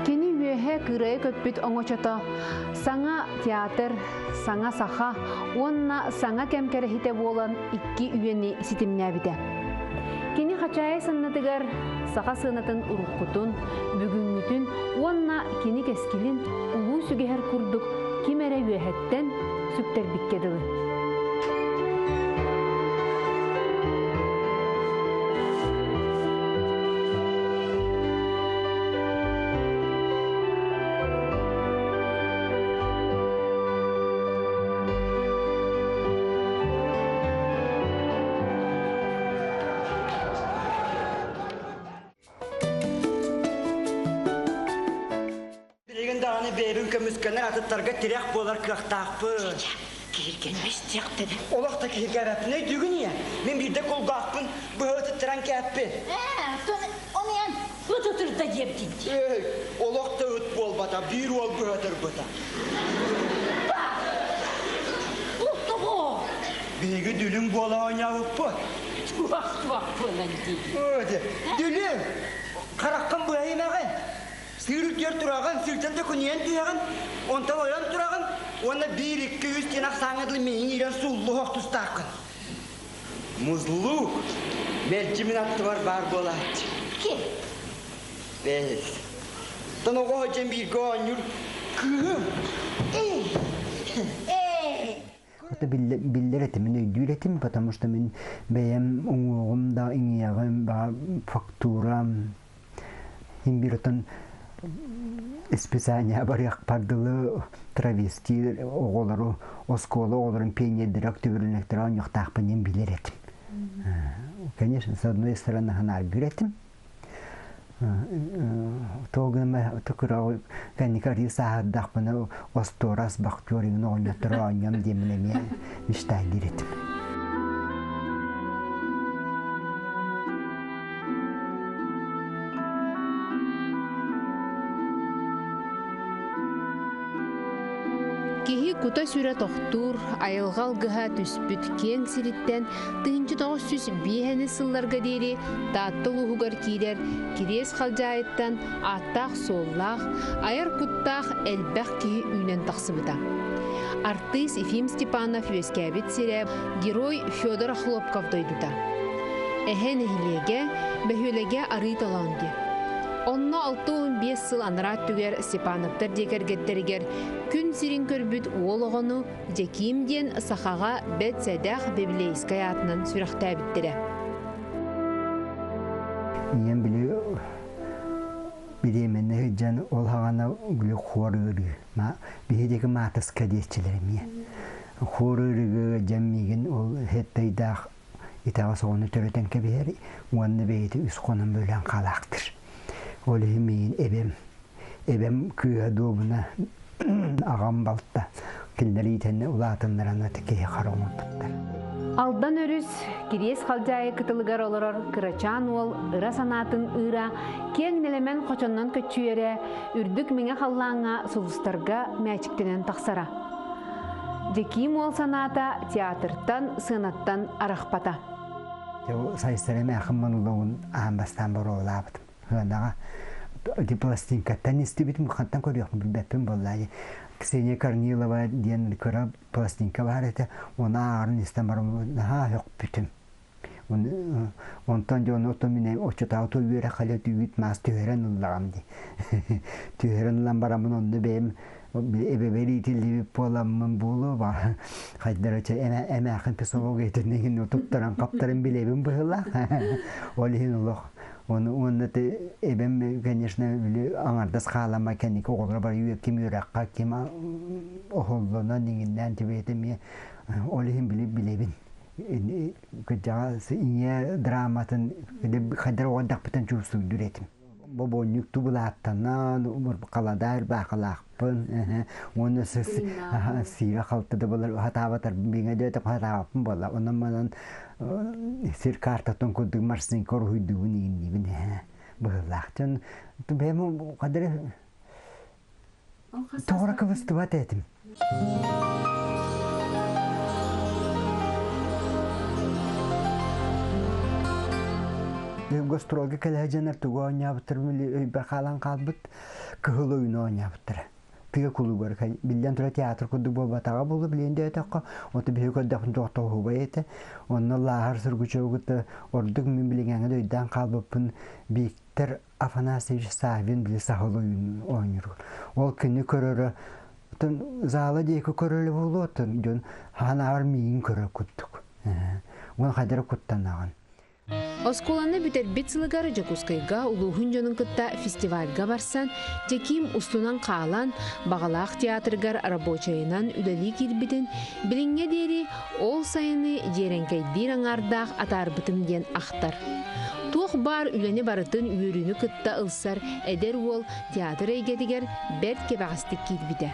Кини үөһэ кыырайа көппүт оҥочото саҥа театр, саҥа саха уонна саҥа кэм кэрэһитэ буолан икки үйэни ситимнээбитэ. Кини хачаайы саннатыгар саха сыанатын уруккутун, бүгүҥҥүтүн уонна кини кэскилин улуу сүгэһэр курдук ким эрэ үөһэттэн сүктэрбиккэ дылы. Билигин даҕаны бэйэбин көмүскэнэр атыттарга тирэх буолар кыахтаахпын. Киһиргэнмэс диэхтэрэ. Олох да киһиргээбэппин өйдүүгүн ийэ. Мин биирдэ кулгаахпын быһа ытыттаран кээппин. Ээ, ону эн ыт ытырда диэбитин дии. Эй, олох да ыт буолбата, биир уол быһа ытырбыта. Тоҕо? Биһиги дүлүҥ буола оонньообуппут. Туох-туох буолан дии. Дүлүҥ, хараххын быһа имэҕин. Сыыр үрдүгэр тураҕын, сыыртан төкүнүйэн түһэҕин, онтон ойон тураҕын уонна биир, икки, үс диэн ахсааҥҥа дылы миигин иирэн сууллуһуох тустааххын. Музлук мэлдьи мин аттыбар баар буолааччы. Ким? Бэс. Тон оҕо сылдьан бииргэ оонньуур кыыһым. Эй! Это биллэр этим, мин өйдүүр этим, потому что мин бэйэм уҥуоҕум да иҥиэҕим, ба фактурам, имбиротон специально барыахпар дылы травести оҕолору, оскуола оҕолорун пионердара октябрьнектара оонньуохтаахпын диэн билэр этим. Конечно, с одной стороны, ханааргыр этим, Туогунама тукура кэнники арыы сааһырдахпына остуорас бахтёригин оҕонньотторо оонньом диэммин эмиэ мечтайдыыр этим. Киһи кута-сүрэ тохтуур, айылҕа алгыһа түспүт киэҥ сириттэн 1905 сылларга диэри Таатта улууһугар киирэр Кириэс Халдьаайыттан ааттаах-суоллаах, айар куттаах элбэх киһи үүнэн тахсыбыта. Артыыс Ефим Степанов үөскээбит сирэ герой Федор Охлопков дойдута. Эһэ нэһилиэгэ, бөһүөлэгэ арыы толоон диэн. Онно 65 сыл анараа өттүгэр Степановтар дьиэ кэргэттэригэр күн сирин көрбүт уол оҕону Дьэкиим диэн сахаҕа бэрт сэдэх библейскай аатынан сүрэхтээбиттэрэ. Ийэм били бириэмэнэ сылдьан ол хаҕана били хуор ыарыы. Биһи диэки маатыска диэччилэр эмиэ. Хуор ыарыыга дьэн миигин ол хэттайдаах итэҕэс оҕону төрөтөн кэбиһэр уонна бэйэтэ үс хонон бөлөөн хаалаахтыр. Ол иһин миигин эбэм Эбэм кыыһа дуобуна аҕам балта кинилэр иитэннэ улаатыннаран аты киһи хара оҥорбуттар. Алдан өрүс Кириэс Халдьаайы кытылыгар олорор кырачаан уол ыра санаатын ыыра киэҥ нэлэмэн хочоннон көччүйэрэ, үрдүк мэҥэ халлааҥҥа сулустарга мээчиктэнэн тахсара. Дьэкиим уол санаата театртан, сыанаттан арахпата. Сайыстара эмээхин монологун аан бастаан боруобалаабытым. Ыанаҕа ити пластинкаттан истибитим, хантан көрүөхпүн билбэппин буоллаа. Ксения Корнилова диэн кыра пластинка баар этэ, оны ааҕарын истэн баран наһаа сөхпүтүм. Онтон дьону оттон мин оччотооҕу үөрэх хале түүт маас түһэрэн ыллаҕым дии. Түһэрэн ылан бараммын онно бэйэм эбэбэр иитиллибит буоламмын буолуо ба хайдара чэ эмээхин психологиятын туттаран хаптарын билэбин быһыылаах. Ол иһин олох Оны уонна те эбэм, конечно, били аҥардас хаалама кэнники оҕолоро бары ким үөрэххэ, ким оһоллонон иҥиннээн тибиэтэ эмиэ ол иһин били билэбин. Кырдьаҕас ийэ драматын хайдар оҕо чувствуйдур этим. Бобонньук тубулааттанан, халадаар баахалаахпын, уонна сиирэ халты да болар хатаабатар биҥэ дөтө хатаабаппын буолла. Онон манан сир картатын курдук марсинка уруһуйдуубун иинниибин быһылаах. Дьон бэйэм хадары тоҕора кыбыстыбат этим. Гастролга кэлэһэ тугу оонньообуттар өйбөр хаалан хаалбыт кыһыл ойууну оонньообуттара. Тыа кулугар биллэн турар театр курдук буолбатаҕа буолу билиэн дөйөтөххө оту биһи көрдөхпүн туохтоһуубай этэ. Онно Лааһар Сургучеву ордук мин билиҥээҥҥэ өйдөөн хаалбыппын Виктор Афанасьевич Саввин били саһыл ойууну оонньуур. Ол күнү көрөрө зала диэки көрөлө буолуотун дьон хаанааҕар миигин көрөр курдук. Уон хайдара куттанаҕын. Оскуоланы бүтэрбит сылыгар Дьокуускайга улууһун дьонун кытта фестивальга барсан, Дьэкиим устунан хаалан, Баҕалаах театрыгар рабочайынан үлэлии киирбитин, билиҥҥэ диэри ол сайыны дьиэрэҥкэйдиир аҥаардаах атаарбытым диэн ахтар. Туох баар үлэни барытын үөрүүнү кытта ылсар эдэр уол театр эйгэтигэр бэрт кэбэҕэстик киирбитэ.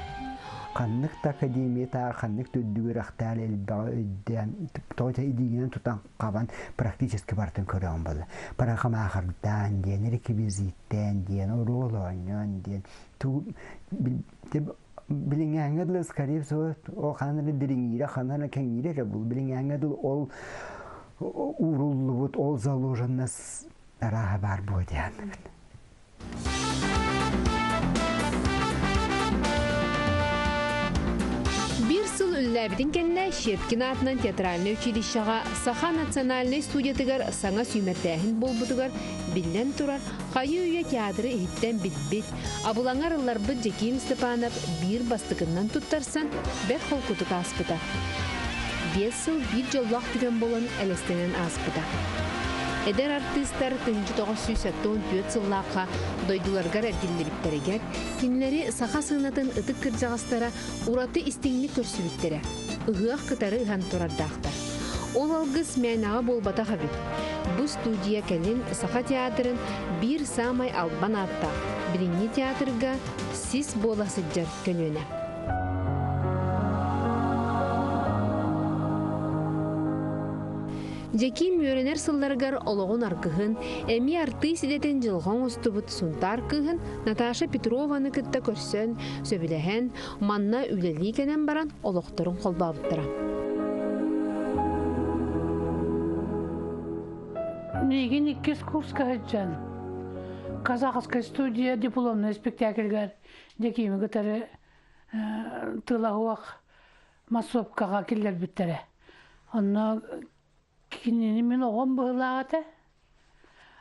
Ханнык да академия таар, ханнык да үрдүк үөрэхтээх элбэҕи өйдөөн, тоҕо илиигинэн тутан хабан практически барытын көрөҕүн буолла. Парахамаахардаан диэн, реквизиттээн диэн, оруол оонньоон диэн. Билиҥээҥҥэ дылы, скорее всего, ол ханан эрэ дириҥиирэ, ханан эрэ кэҥиирэ эрэ бул. Билиҥээҥҥэ дылы ол ууруллубут, ол заложенность арааһа баар буо диэн. Биир сыл үлэлээбитин кэннэ Щепкин аатынан театральнай училищеҕа Саха национальнай студиятыгар саҥа сүүмэрдээһин буолбутугар, биллэн турар, хайыы-үйэ театры иһиттэн билбит, абылаҥар ылларбыт Дьэкиим Степанов биир бастакыннан туттарсан, бэрт холкутук ааспыта. 5 сыл биир дьоллоох түгэн буолан элэстэнэн ааспыта. Эдэр артыыстар 1974 сыллаахха дойдуларыгар эргиллибиттэригэр, кинилэри саха сыанатын ытык кырдьаҕастара ураты истиҥник көрсүбүттэрэ. Ыһыах кытары ыһан турардаахтар. Ол алгыс мээнэҕэ буолбатах эбит. Бу студия кэлин Саха театрын биир саамай албан ааттаах, билиҥҥи театрга сис буола сылдьар көлүөнэ. Дьэкиим үөрэнэр сылларыгар олоҕун аргыһын, эмиэ артыыс идэтин дьылҕа оҥостубут Сунтаар кыыһын Наташа Петрованы кытта көрсөн, сөбүлэһэн, манна үлэлии кэлэн баран олохторун холбообуттара. Миигин иккис курска сылдьан казахская студия дипломный спектакльгар Дьэкиими кытары тыла массовкаҕа киллэрбиттэрэ. Онно кинини мин оҕом быһыылаах этэ.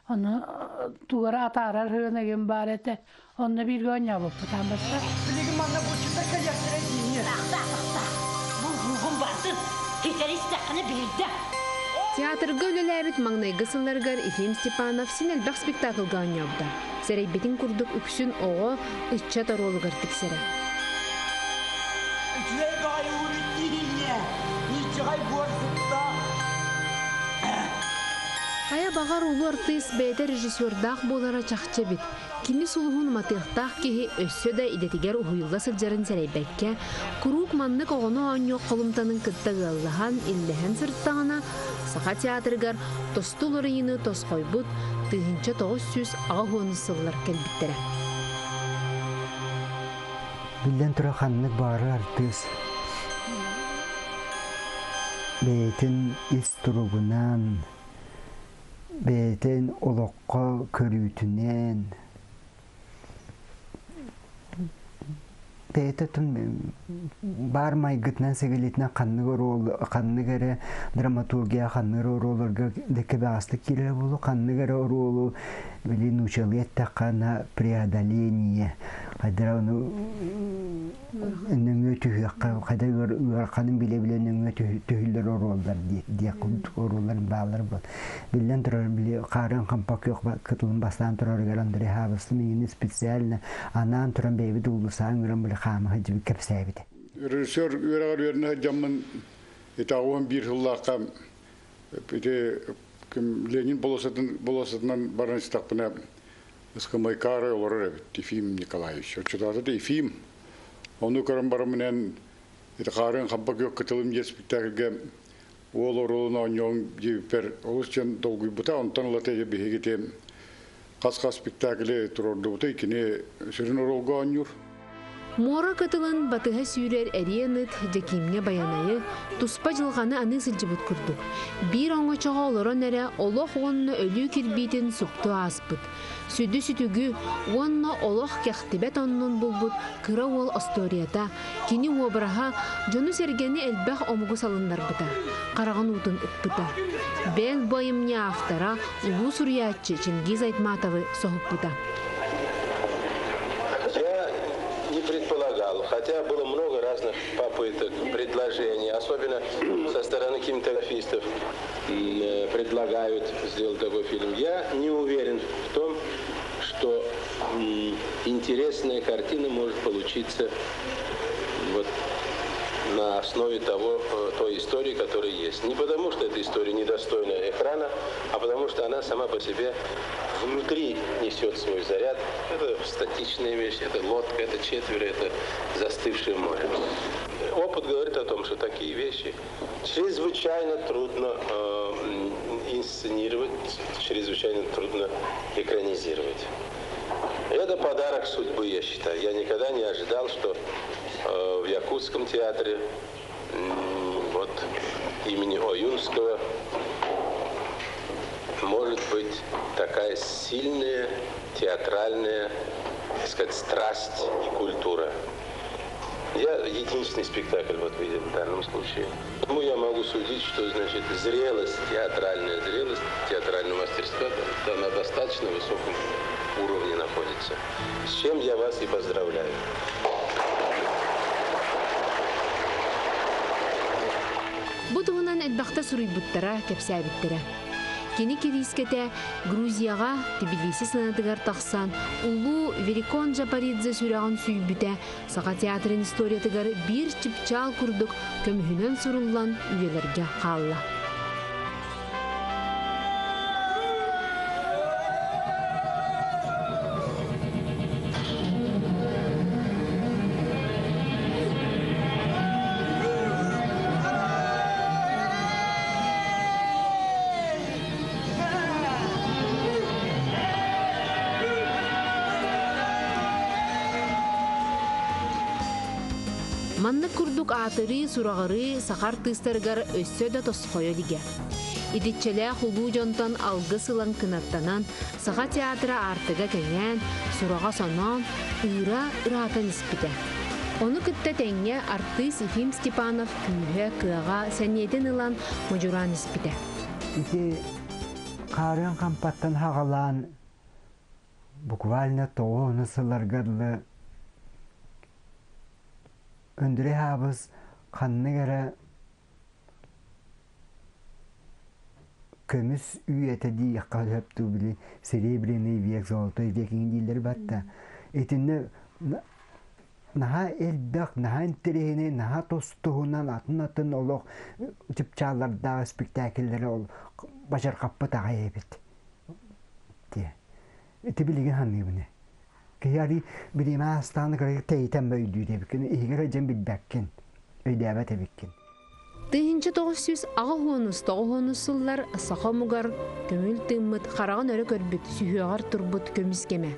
Ону тугара атаарар хыанагым баар этэ. Онно бииргэ оонньообуппут аан бастаан. Билигин манна булчуттар кэлиэхтэрэ диини. Тахта, Бу бугун бардын. Китэри истэххинэ биирдэ. Театрга үлэлээбит маҥнайгы сылларыгар Ефим Степанов син элбэх спектаклга оонньообута. Сэрэйбитин курдук үксүн оҕо, ыччат оруолугар тиксэрэ. Үчүгэй баҕайы уурүттиинньэ. Ниччаҕай буор сытта. Хайа баҕар улуу артыыс бэйэтэ режиссердаах буолара чахчы эбит. Кини сулуһун уматыахтаах киһи өссө да идэтигэр уһуйулла сылдьарын сэрэйбэккэ, куруук маннык оҕону оонньуох холумтанын кытта ыаллаһан, иллэһэн сырыттаҕына, Саха театрыгар тосту уларыйыыны тосхойбут 1980 сыллар кэлбиттэрэ. Биллэн турар, ханнык баҕарар артыыс бэйэтин ис туругунан, бэйэтин олоххо көрүүтүнэн, бэйэтэ баар майгытынан сигилитинэн ханнык оруол, ханнык эрэ драматургия ханнык эрэ оруолларга кэбэҕэстик киирэрэ буолуо, ханнык эрэ оруолу били нуучалыы эттэххэ на преодоление хайдара ону. Нөҥүө түһүөххэ хайда ыараханын билэ-билэ нөҥүө түһүллэр оруоллар диэх курдук оруоллар бааллар буол. Биллэн турар, били хаарыан хампа күөх кытылын бастаан турарыгар Андрей Хабыстын миигини специально анаан туран бэйэбит уулусаан көрөн били хаама сылдьыбыт кэпсээбитэ. Режиссер үөрэҕэр үөрэнэ сылдьаммын ити 81 сыллаахха ити Ленин болуоссатын болуоссатынан баран истэхпинэ Ыскамайкаары олорор эбит Ефим Николаевич. Оччотооҕу Ефим ону көрөн бараммынан ити хаарыан хампа күөх кытылым диэн спектакльга уол оруолун оонньуоҥ диэбиппэр олус диэн долгуйбута. Онтон ылата биһиги ити хас-хас спектакли туруордубута кини сүрүн оруолга оонньуур. Муора кытылын батыһа сүүрэр эриэн ыт Дьэкиимҥэ Байанайы туспа дьылҕаны аныы сылдьыбыт курдук. Биир оҥочоҕо олорон эрэ олох уонна өлүү кирбиитин супту ааспыт. Сүдү сүтүгү уонна олох кэхтибэт оннун булбут кыра уол остуоруйата, кини уобараһа дьону-сэргэни элбэх омугу салыннарбыта, хараҕын уутун ыкпыта. Бэл бу айымньы автора улуу суруйааччы Чингиз Айтматовы соһуппута. Я не предполагал, хотя было много разных попыток, предложений, особенно со стороны кинематографистов предлагают сделать такой фильм. Я не уверен в том, что интересная картина может получиться вот на основе того, той истории, которая есть. Не потому, что эта история недостойна экрана, а потому что она сама по себе внутри несет свой заряд. Это статичная вещь, это лодка, это четверо, это застывшее море. Опыт говорит о том, что такие вещи чрезвычайно трудно э, инсценировать, чрезвычайно трудно экранизировать. Это подарок судьбы, я считаю. Я никогда не ожидал, что э, в Якутском театре вот, имени Оюнского может быть такая сильная театральная, так сказать, страсть и культура. Я единственный спектакль вот видел в данном случае. Ну, я могу судить, что значит зрелость, театральная зрелость, театрального мастерства да, на достаточно высоком уровне находится. С чем я вас и поздравляю. Бу туһунан элбэхтэ суруйбуттара, кэпсээбиттэрэ. Кини кириискэтэ Грузияҕа Тбилиси сыанатыгар тахсан, улуу Верикон Джапаридзе сүрэҕин сүүйбүтэ Саха театрын историятыгар биир чыпчаал курдук көмүһүнэн суруллан үйэлэргэ хаалла. Маннык курдук аатырыы, сураҕырыы саха артыыстарыгар өссө да тосхойо илигэ. Итиччэлээх улуу дьонтон алгыс ылан кынаттанан, Саха театра аартыга кэҥээн, сураҕа соноон, ыыра ыраатан испитэ. Ону кытта тэҥҥэ артыыс Ефим Степанов күүһэ, кыаҕа, сэниэтин ылан модьураан испитэ. Ити хаарыан хампаттан хаҕалаан буквально тоҕуону сылларга дылы Өндүрэй Хаабыс ханнык эрэ көмүс үйэтэ диэххэ сөп дуу били серебряный век золотой век иҥин дииллэр батта итиннэ наһаа элбэх наһаа интэриэһинэй наһаа тус-туһунан атын-атын олох чыпчааллардаах спектакльлэри ол бачархаппыт аҕай эбит диэ ити билигин саныыбын киһи арый бириэмэ аастаҕына кыра тэйитэн өйдүүр эбиккин иһигэр дьэн билбэккин өйдөөбөт эбиккин 1989 сыллар саха омугар көҥүл тыыммыт, хараҕын өрө көрбүт, сүһүөҕэр турбут көмүс кэмэ.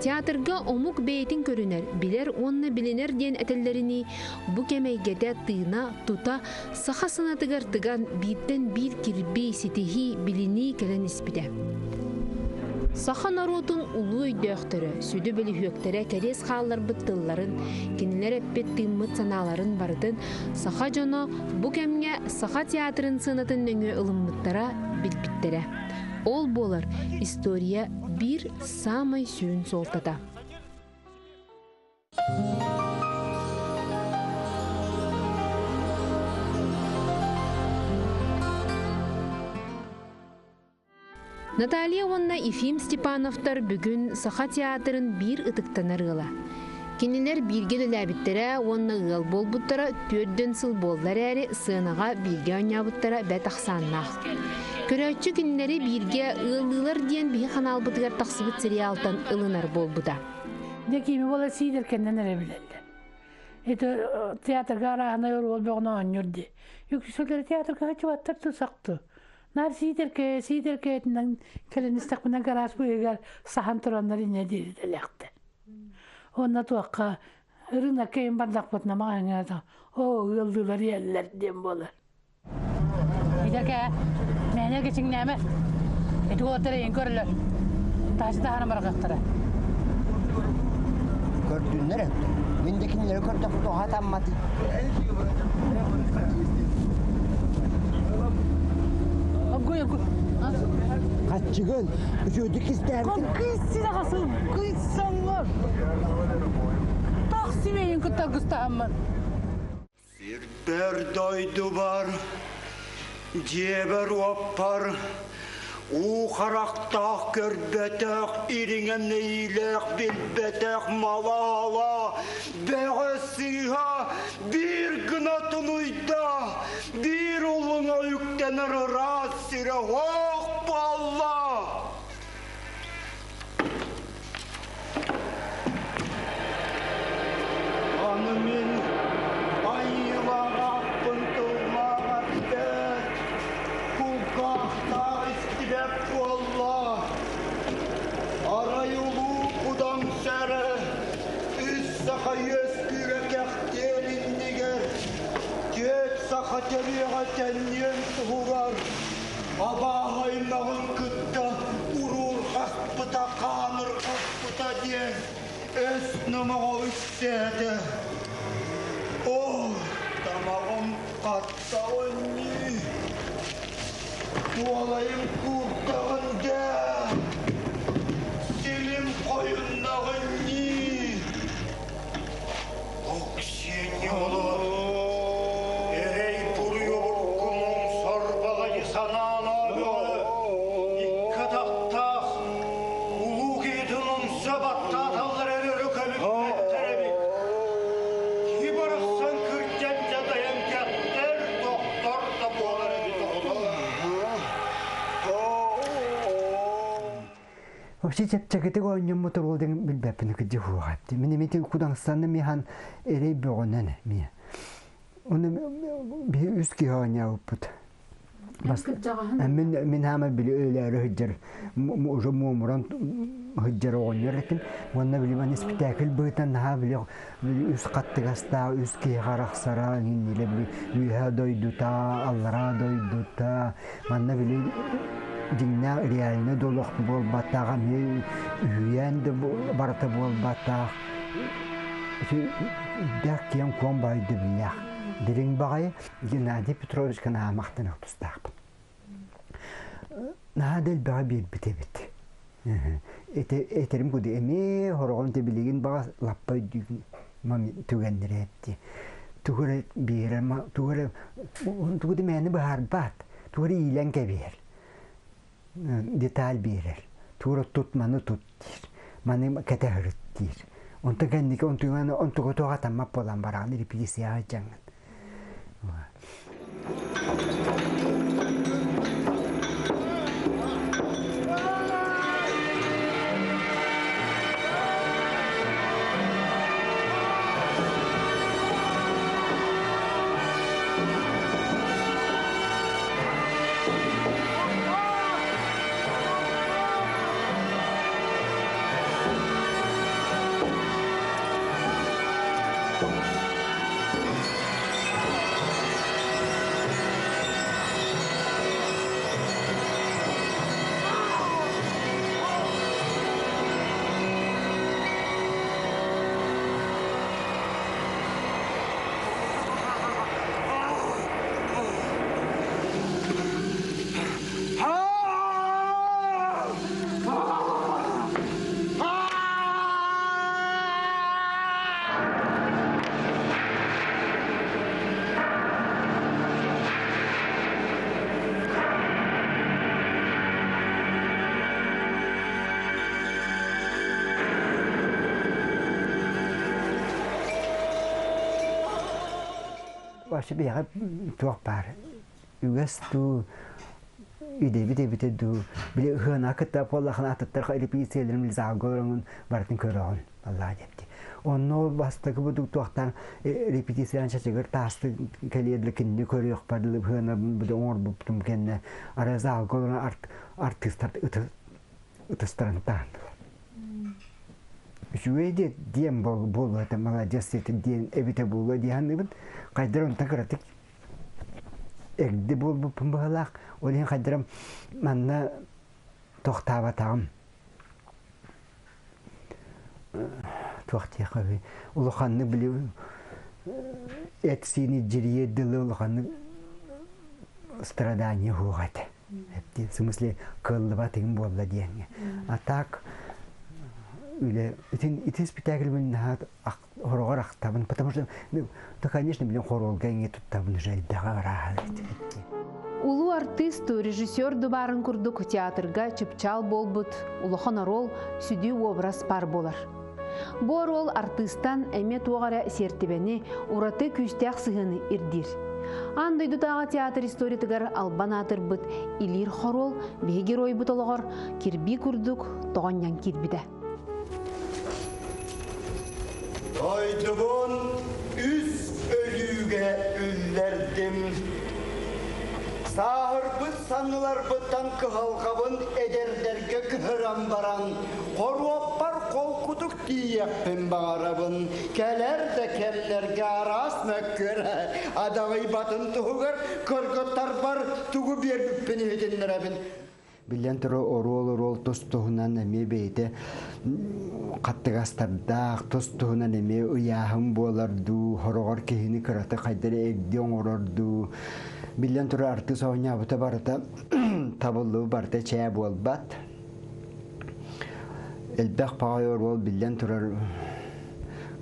Театрга омук бэйэтин көрүнэр, билэр уонна билинэр диэн этэллэринии, бу кэм эйгэтэ тыына, тута саха санатыгар тыган бииртэн биир кирбии, ситиһии, билинии кэлэн испитэ. Саха норуотун улуу өйдөөхтөрө, сүдү бөлүһүөктэрэ кэриэс хаалларбыт тылларын, кинилэр эппит тыыммыт санааларын барытын саха дьоно бу кэмҥэ Саха театрын сыанатын нөҥүө ылыммыттара, билбиттэрэ. Ол буолар история биир саамай сүрүн суолтата. Наталья уонна Ефим Степановтар бүгүн Саха театрын биир ытыктанар ыала. Кинилэр бииргэ үлэлээбиттэрэ уонна ыал буолбуттара 4 сыл буолла эрээри, сыанаҕа бииргэ оонньообуттара бэрт ахсааннаах. Көрөөччү кинилэри бииргэ ыаллыылар диэн биһи ханаалбытыгар тахсыбыт сериалтан ылынар буолбута. Дьэ кими буола сиидэр кэннэн эрэ билэллэр. Это театрга арааһынай оруол бөҕөнө оонньуур дии. Үксүлэри театрга хачыбаттар тусахту. Нар сиидэркэ сиидэркэтинэн кэлэн истэхпинэ гараж быыһыгар саһан тураннар инньэ диирдэлээхтэр. Онно туохха ырыынакка им бардахпытына маҕаһыҥҥа оо ыаллыылар иһэллэр диэн буолар. Сиидэркэ мээнэ кичиҥнээмэ. Ити уолаттар эйин көрөлөр. Таһычы таһааран барахыахтара. Көрдүннэр өттө. Мин да кинилэри көрдөхпүт оһатамматы. Оггуй, оггуй. Хаччыгын, үчүгдүк кистээбитин. Кыыс сирэҕасым, кыыс соҥҥор. Тах симэйин кытта гыстаһаммын. Сирбэр дойдубар, дьиэбэр-уоппар уу харахтаах көрбөтөх, ириҥэ мэйиилээх билбэтэх мала-ала, бөҕө-сыыһа биир гына тунуйда, биир улуҥа үктэнэр ыраас сирэ оһох буолла. Аны мин айыылаах тыллаах эппэт, кулгаахтаах истибэт буолла. Арай улуу кудаҥ сэрэ үс саха үөскүүрэ кэхтиэн иннигэр, түөрт саха төрүөҕэ тэнниэн туһугар абааһы аймаҕын кытта уруурҕаспыта, хаанырҕаспыта диэн өс номоҕо үксээтэ. Оо, тамаҕым хаттаҕын ньии, туолайым куурдаҕын даа, силим хойуннаҕын ньии. Оксинья олор, эрэй буруйу бургумуҥ сорбаҕайы санаалаа бөҕө, икки атахтаах улуу киһитин умса баттааталлар эрэ өрө көбүппэттэр эбит. Киһи барахсан кырдьан дьадайан кэхтэр, тохтор да буолар эбит оҕолор. Вообще чэпчэкитик оонньоммут оруол диэн билбэппин кыдьы хуоҕа. Мин эмити кудаҥсанна михан эрэй бөҕөнөн мия. Оны биһи үс киһи оонньообуппут. Мин мин хаама били өлөөрү сылдьар уже муомуран сылдьар оҕонньор этим. Уонна били ман испитээкил быһыытынан наһаа били үс хаттыгастаах үс киһи харахсара иннилэ били үөһэ дойдута, аллараа дойдута манна били дьиҥнээх реальный да олох буолбатах, эмиэ үһүйээн да барыта буолбатах. Дээх киэҥ куон баайды билэх. Дириҥ баҕайы Геннадий Петровичка наамахтан тустаахпын. Наһаа да элбэҕи биэрбит эбит. Этерим куду эмиэ хороҕон билигин баҕа лаппа өйдүүгүн түгэннэрэ эпти. Тугу эрэ биэрэр, тугу эрэ тугу да мээнэ быһаарбат, тугу эрэ иилэн кэбиһэр, деталь биэрэр. Тугу эрэ тут маны тут диир, маны кэтэһэрит диир. Онтон кэнники онтуган онтуга туох атаммат буолан бараҕын репетицияҕа дьаҥын. Вообще биһиэхэ туох баар үгэс дуу, идэбит эбитэ дуу, били ыһыана кытта буоллахына атыттар репетицияларын залга олороҥун барытын көрөҕүн аллаа диэбити. Онно бастакы будук туохтан репетицияны чачыгыр таасты кэлиэдли кинини көрүөх бардылы ыһыана буду оҥорбуптум кэннэ ара залга олорон артыыстар ытыстарын таандылар. Үчүгэй диэн буолуо этэ, маладьыас диэн эбитэ буолуо дии саныыбын. Хайдара онтон кыратык эгди буолбуппун быһалаах. Ол иһин хайдарым манна тохтаабатаҕым. Туох диэхэ улаханнык били эт-сиини дьирийэр дылы улаханнык страдание суох этэ. В смысле кыаллыбат игин буолла диэҥҥэ. А так үлэ итин ити спектакльбин наһаа хороҕор ахтабын, потому что ну, то конечно блин хоруолга иҥи туттабын уже элбэҕи арааһа. Улуу артыыс режиссер дубарын курдук театрга чыпчаал буолбут улахан оруол сүдү образ бар буолар. Бу оруол артыыстан эмиэ туох эрэ сиэртибэни, ураты күүстээх сыһыаны ирдиир. Аан дойдутааҕы театр историятыгар албан аатырбыт Илиир хоруол биһи геройбут олоҕор кирбии курдук тоҕонньон киирбитэ. Дойдубун үс өлүүгэ үллэрдим. Сааһырбыт санныларбыттан кыһалҕабын эдэрдэргэ кыһыран баран, хоруоппар холкутук тиийиэхпин баҕарабын. Кэлэр да кэмнэргэ араас мөккүөр адаҕыйбатын туһугар кыргыттарбар тугу биэрбиппин иһитиннэрэбин. Биллэн турар, оруол-оруол тус-туһунан эмиэ бэйэтэ хаттыгастардаах, тус-туһунан эмиэ ыйааһын буолар дуу, хороҕор киһини кырата хайдары эгди оҥорор дуу. Биллэн турар, артыыс оонньообута барыта табыллыбы барыта чээ буолбат. Элбэх баҕайы оруол биллэн турар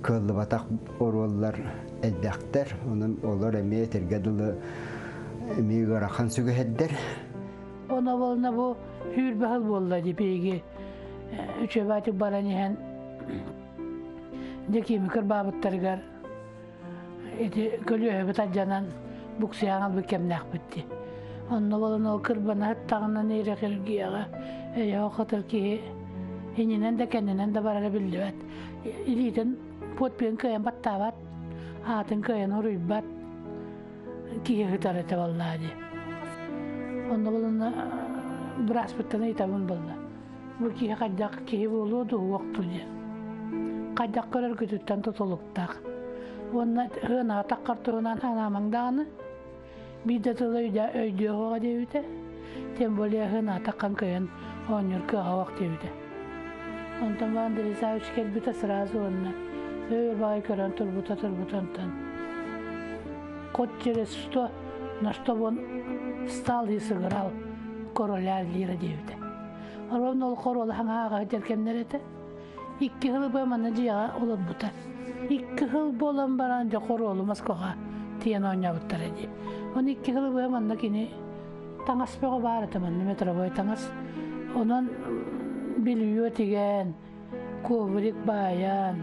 кыаллыбатах оруоллар элбэхтэр. Онон олор эмиэ этэргэ дылы эмиэ ыарахан сүгэһэрдэр. Оно болна бу хүүрбэ хыл буолла ди биһиги үчүгэйдик баран иһэн дьэкиими кырбаабыттарыгар ити көлүөһэбит алдьанан буксуйаан албыт кэмнээхпит дии. Онно болон ол кырбана сыттаҕына нейрохирургияҕа өйөөх хотор киһи иннинэн да кэннинэн да барара биллибэт. Илиитин подпиһын кыайан баттаабат, аатын кыайан уруйбат киһи сытар этэ буоллаа дии. Онно булунна бырааспыттан ыйытабын буолла. Бу киһи хайдах киһи буолуо дуу, уох дуу диэн. Хайдах көрөргүтүттэн тутулуктаах. Уонна ыанаҕа таххар туһунан анаамаҥ даҕаны биир да тылы өйдүө суоҕа диэбитэ. Тем более ыанаҕа таххан кыайан оонньуур кыаҕа суох диэбитэ. Онтон баран Андрей Савич кэлбитэ сразу уонна өр баҕайы көрөн турбута турбута онтон хоть через что, на что он стал и сыграл короля Лира диэбитэ. Ровно ол хоруол хаҥааҕа дьэркэмнэр этэ. Икки сыл бу манна дьиэҕэ олорбута. Икки сыл буолан баран дьэ хоруолу Москваҕа тиийэн оонньообуттара дии. Оны икки сыл бу манна кини таҥас бөҕө баар этэ манна метровой таҥас. Онон белье тигэн, коврик баайан,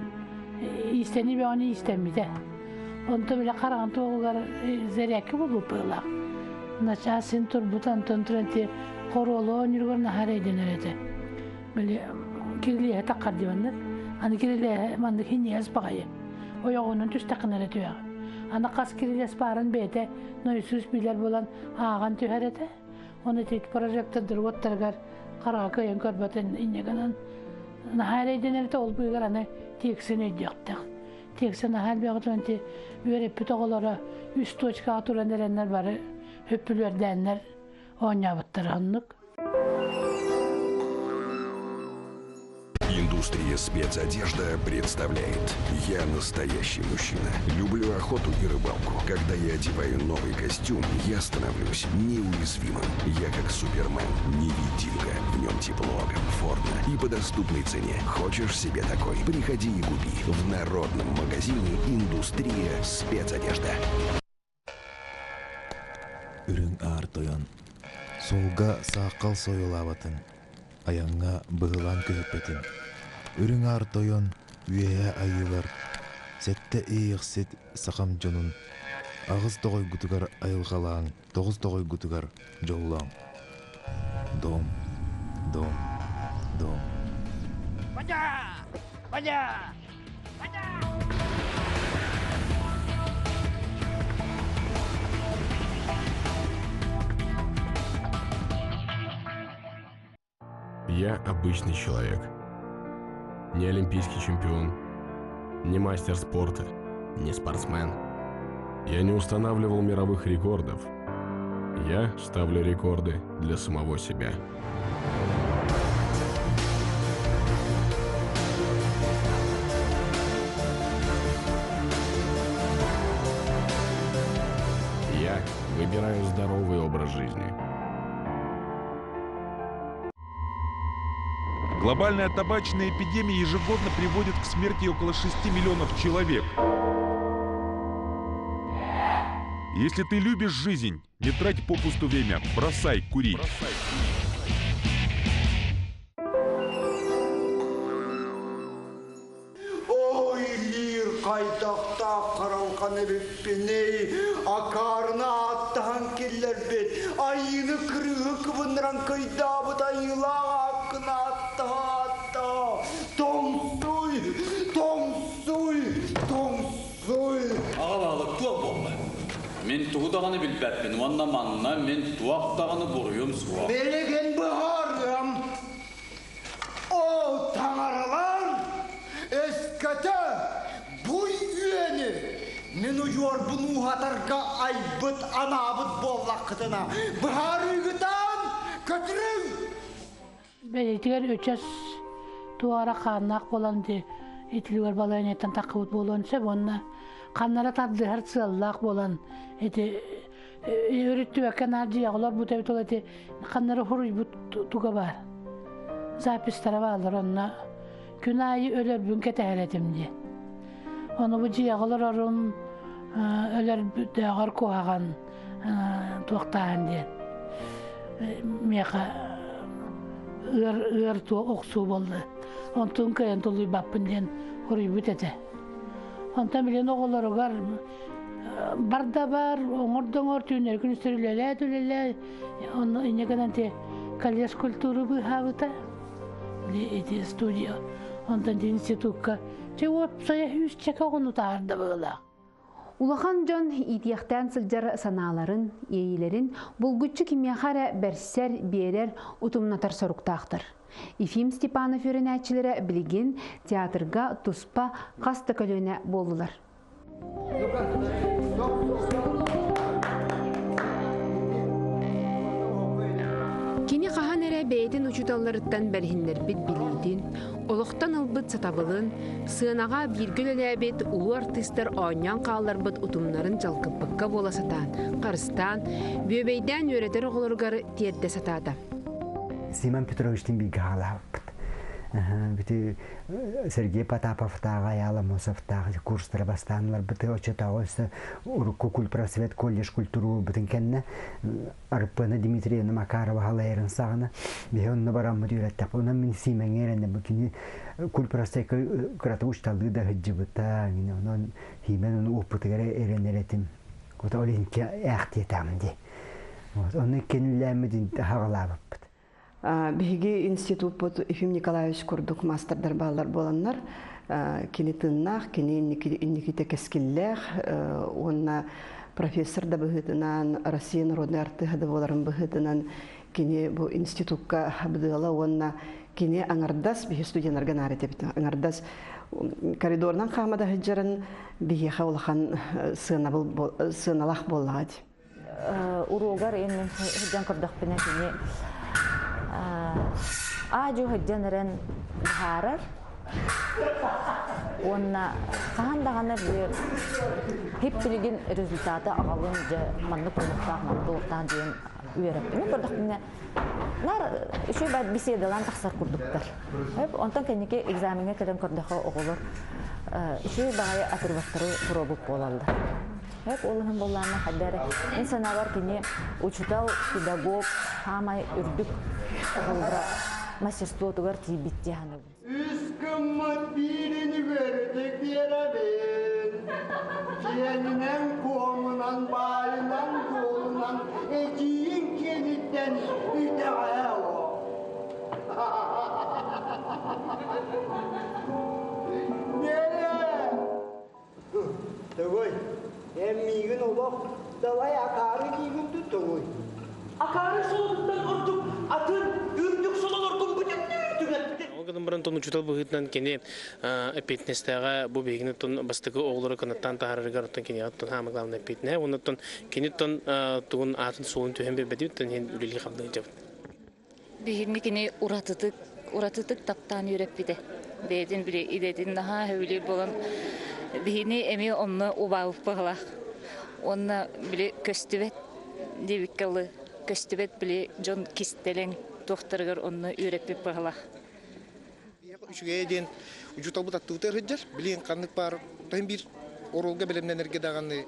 иистэни бөҕөнү иистэммитэ. Онто бile хараҕын туоҕугар зарядка буолбут быһыылаах. Начаас син турбут Антон Тренти хоруолу оонньууругар наһаа эрэйдэнэр этэ. Били кирилиэһэ таххар диэбэннэр. Аны кирилиэһэ маннык хиньиэс баҕайы. Ойоҕунан түстэххинэ эрэ түһэҕин. Аны хас кирилиэс баарын бэйэтэ нойсуус билэр буолан ааҕан түһэр этэ. Оны ити прожектордар уоттарыгар хараҕа кыайан көрбөтүн инньэ гынан наһаа эрэйдэнэр этэ ол быыгар аны тиэксин өйдүөхтээх. Тиэксэ наһаа элбэҕи ити үөрэппит оҕолоро үс точкаҕа туран эрэннэр бары хөппүлүөрдээннэр оонньообуттара оннук. Индустрия спецодежда представляет «Я настоящий мужчина. Люблю охоту и рыбалку. Когда я одеваю новый костюм, я становлюсь неуязвимым. Я как Супермен, невидимка. В нем тепло, комфортно и по доступной цене. Хочешь себе такой? Приходи и купи в народном магазине «Индустрия спецодежда». Үрүҥ Аар Тойон суолга сааххал сойуолаабатын, айаҥҥа быһылаан көһүппэтин, Үрүҥ Аар Тойон үөһээ айыылар, сэттэ иэйэхсит сахам дьонун. Аҕыс тоҕойгутугар айылҕалааҥ, тоҕус тоҕойгутугар дьоллооҥ. Дом, дом, дом. Бадя! Бадя! Бадя! Я обычный человек. Не олимпийский чемпион, не мастер спорта, не спортсмен. Я не устанавливал мировых рекордов. Я ставлю рекорды для самого себя. Я выбираю здоровый образ жизни. Глобальная табачная эпидемия ежегодно приводит к смерти около 6 миллионов человек. Если ты любишь жизнь, не трать попусту время, бросай курить. Ой, лир хайдахтаах харалҕан эбиппиний, акаарына ааттаһан киллэрбит, айыыны кырыыһы кыбыннаран кыйдаабыт айыылаах ааккын ааттаһа-ааттаһа, тоҥсуй, тоҥсуй, тоҥсуй. Аҕа баһылык туох буолла? Мин тугу даҕаны билбэппин уонна манна мин туох даҕаны буруйум суох. Билигин быһаарыам. Ол таҥаралар өскөтө буй үөнү мин удьуорбун ууһатарга айбыт анаабыт буоллаххытына быһаарыыгытан көтүрүҥ! Бэйэтигэр өчөс туора хааннаах буолан ди итилигэр балаһыанньаттан таххыбыт буолуон сөп уонна ханнара тардыһар сыаллаах буолан ити өрүттүбэккэ наар дьиэҕэ олорбут эбит ол ити ханнара хуруйбут туга баар запистара бааллар онно күн аайы өлөрбүн кэтэһэр этим диэн ону бу дьиэҕэ олорорум өлөрбүтээҕэр куһаҕан туохтааһын диэн миэхэ ыар ыар туох охсуу буолла онтун кыайан тулуйбаппын диэн хуруйбут этэ онтон билин оҕолоругар бар да бар, оҥор да оҥор, түүннэри күнүстэри үлэлээ үлэлээ. Онно инньэ гынан ти колледж культуры быыһаабыта. Ити студия. Онтон ти институкка чэ уопсайа үс чака оҕону таарда быылаах. Улахан дьон иитиэхтээн сылдьар санааларын, иэйиилэрин булгуччу кимиэхэ эрэ бэрсэр, биэрэр, утумнатар соруктаахтар. Ефим Степанов үөрэнээччилэрэ билигин театрга туспа хас да көлүөнэ буоллулар. Кини хаһан эрэ бэйэтин учууталларыттан бэриһиннэрбит билиитин, олохтон ылбыт сатабылын, сыанаҕа бииргэ үлэлээбит улуу артыыстар оонньоон хаалларбыт утумнарын дьалкыппакка буола сатаан, харыстаан, бүөбэйдээн үөрэтэр оҕолоругар тиэрдэ сатаата. Симон Петровичтыын бииргэ хаалаабыппыт. Бити Сергей Потаповтааҕы, Айаал Аммосовтааҕы курстара бастаан ыларбыт оччотооҕу өссө урукку культпросвет колледж культуру ылбытын кэннэ Арыппыана Дмитриевна Макарова халайарын саҕана биһи онно бараммыт үөрэттэхпит. Онон мин Сиимэҥҥэ эрэнэбин. Кини культпросвекка кырата учталыы да сылдьыбыта. Онон Сиимэн ону опытыгар эрэнэр этим. Вот ол иһин ээхтиэтээм дии. Вот онно кинилээммит хаҕалаабыппыт. Биһиги институппут Ефим Николаевич курдук маастардар бааллар буоланнар, кини тыыннаах, кини инникитэ кэскиллээх уонна профессор да быһыытынан, Россия народнай артыыһа да буоларын быһыытынан кини бу институкка быдыала уонна кини аҥардас биһи студеннарга наар этэбит аҥардас коридорунан хаамада сылдьарын биһиэхэ улахан сыанабыл сыаналаах буоллаҕа дии. Уруогар мин сылдьан көрдөхпүнэ кини аа-дьуо сылдьан эрэн быһаарар уонна хаһан даҕаны хип билигин результаты аҕалын дьэ маннык буолуохтаах маннык буолуохтаах диэн үөрэппин көрдөхпүнэ наар үчүгэй беседалаан тахсар курдуктар. Онтон кэнники экзамеҥҥа кэлэн көрдөххө оҕолор үчүгэй баҕайы отрывоктары туруорбут буолаллар. Эп ол иһин буоллаҕына хайда эрэ мин санаабар кини учуутал, педагог саамай үрдүк оҕолоро мастерствотугар тиийбит дии саныыбын. Үс гыммыт биирин үөрэтик биэрэбин. Киэнинэн куоҥунан. Булдунан, баайынан, дуолунан эдьиийиҥ киэниттэн итэҕэһэ олох. Нэрэ! Тугуй? Эн миигин олох далай акаары диигин дуу тугуй? Акаары солотуттан ордук атын үрдүк сололоргун бүтүннүү түҥэппитин. Ол гынан баран тон учуутал быһыытынан кини эппиэтинэстээҕэ бу биһигини тон бастакы оҕолору кынаттаан таһаарарыгар оттон киниэхэ оттон хаама главное эппиэтинэһэ уонна оттон кини оттон тугун аатын суолун түһэн биэрбэтибит оттон иһин үлэлии хамныы сылдьабыт. Биһигини кини уратытык уратытык таптаан үөрэппитэ. Бэйэтин били идэтин наһаа сөбүлүүр буолан биһини эмиэ онно убаабыт быһалаах. Уонна били көстүбэт диэбиккэ ылы көстүбэт били дьон кистэлэҥ туохтарыгар онно үөрэппит быһалаах. Үчүгэйэ диэн учууталбыт аттыбытыгар сылдьар. Билигин ханнык баар тоһун биир оруолга бэлэмнэнэргэ даҕаны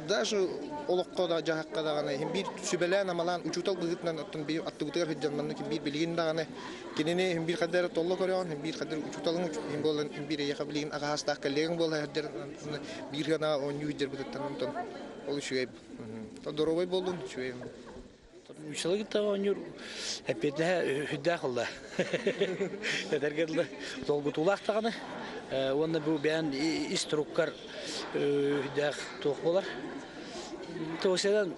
даже олоххо да дьаһахха даҕаны иһин биир сүбэлээн-амалаан учуутал быһыытынан оттон биир аттыбытыгар сылдьан маннык биир билигин даҕаны кинини иһин биир хадары толло көрөҕүн иһин биир хадары учууталыҥ иһин буолан иһин биир эйиэхэ билигин аҕаһаастаах коллегаҥ буола сылдьар биир гына оонньуу сылдьарбытыттан онтон ол үчүгэй доруобай буоллун үчүгэй Учууталы кытта оонньуур эппиэтинэһэ сүрдээх ылла. Этэргэ дылы долгутуулаах даҕаны уонна бу бэйэн ис туруккар сүрдээх туох буолар. Тоҕусынан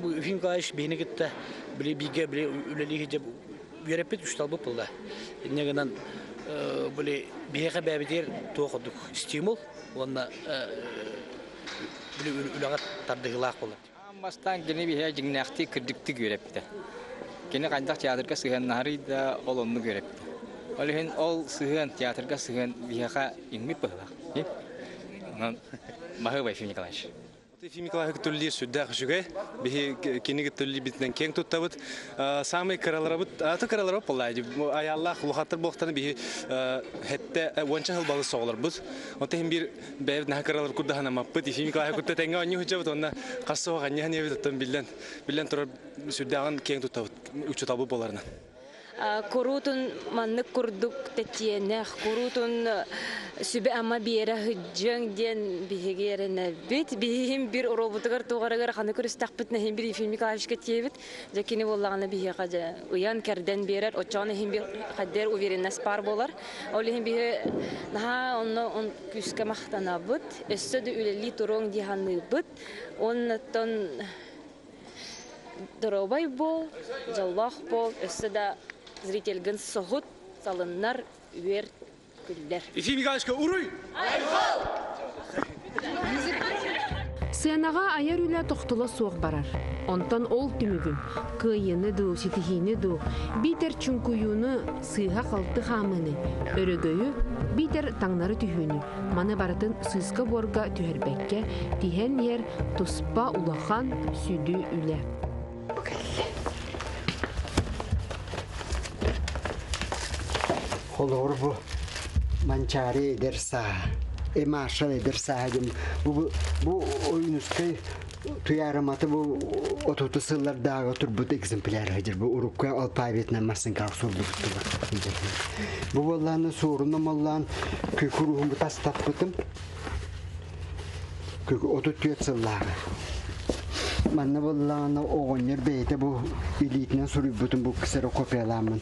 бу Ефим Николаевич биһини кытта били бииргэ били үлэлии сылдьа үөрэппит учууталбыт буолла. Инньэ гынан били биһиэхэ бэйэбитигэр туох курдук стимул уонна били үлэҕэ тардыһыылаах буолар. Аан бастаан кини биһиэхэ дьиҥнээхтик, кырдьыктык үөрэппитэ. Кини хайдах театрга сыһыаннаһарый да, ол оннук үөрэппитэ. Ол иһин ол сыһыан, театрга сыһыан биһиэхэ иҥмит быһыылаах. Онон баһыыба Ефим Николаевич. Ефим Николаевич түллиир сүрдээх үчүгэй. Биһи киниги түллиирбитинэн киэҥ туттабыт. Саамай кыраларабыт, аты кыраларабыт буолла. Аяллаах улахаттар буолтаны биһи хетте уонча сыл балыс соҕолорбут. Онто иһин биир бэйэбит наһаа кыралар курдаһанаммаппыт. Ефим Николаевич кытта тэҥҥэ оонньуу сылдьабыт уонна хас суох анньыһан иэбит оттон биллэн биллэн турар сүрдээҕин киэҥ туттабыт учууталбыт буоларынан. Куруутун маннык курдук тэтиэнэх, куруутун сүбэ-ама биэрэ сылдьыаҥ диэн биһиги эрэнэбит. Биһиги бир оруобутугар туоҕарыгар ханы көрүстэхпитинэ иһин бир Ефим Николаевичка тиэбит. Дьэ кини буоллаҕына биһиэхэ дьэ ыйан-кэрдэн биэрэр, оччоҕуна иһин бир хайдэр уверенность баар буолар. Ол иһин биһи наһаа онно күүскэ махтанабыт, өссө да үлэлии туруоҥ дии саныыбыт. Оннуттан доруобай буол, дьоллоох буол, өссө да зрительгин соһут, салыннар, үөр, күллэр. Ефим Николаевичка уруй! Сыанаҕа айар үлэ тохтоло суох барар. Онтон ол түмүгүн, кыайыыны дуу, ситиһиини дуу, биитэр чуҥкуйууну, сыыһа-халты хаамыыны, өрөгөйү, биитэр таҥнары түһүүнү, маны барытын сыыска-буорга түһэрбэккэ, тиһэн иһэр туспа улахан, сүдү үлэ. Холобур бу Манчаары эдэр сааһа, Маршал эдэр сааһа диэн бу бу Ойуунускай туйаарыматы бу отуту сыллардааҕы турбут экземпляр сылдьар бу урукку алфавитынан массыҥкаах сурдубуттуга сылдьар. Бу буоллааны суоруна моллаан күкүр уһун тастаппытым. 34 сыллааҕы. Манна буоллаҕына оҕонньор бэйэтэ бу илиитинэн суруйбутун бу ксерокопиялааммын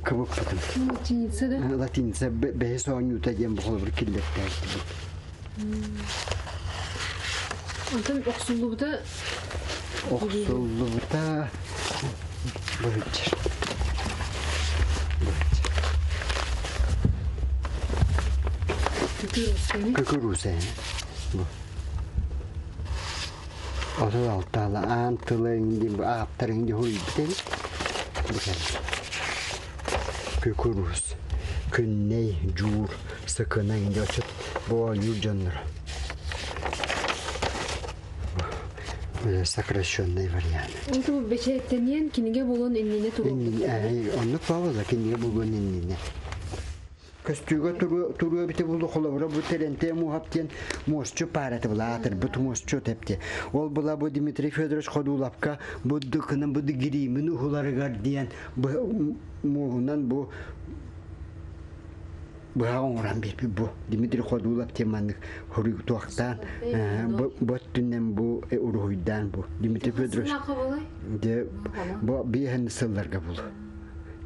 кыбыппытым. Латиница да? Латиница бэһис оонньуута диэн бу холобур киллэртээбит бу. Онтон охсуллубута Охсуллубута быһыччар. Күкүрүүсэ. Бу. 36 аан тыла инди ааптар инди хуйбутен. Бу кэл. Күкүрүүс. Күннэй, дьуур, сыкына инди очут бу оонньуур дьонноро. Сокращенный вариант. Онту бэчээттэниэн кинигэ булуон иннинэ туруорбут. Оннук баҕала кинигэ булуон иннинэ. Көстүүгэ туруо эбитэ булу холобура бу Терентей Муһап диэн муосчу паараты былаатырбыт муосчу тэпти. Ол була бу Дмитрий Федорович Ходулапка бу дыкынан бу гиримин уһуларыгар диэн муоһунан бу Быһаҕа оҥорон биэрбит бу Дмитрий Ходулов диэн маннык хоруй туохтаан бу өттүнэн бу уруһуйдаан бу Дмитрий Федорович де бу биэһэн сылларга булу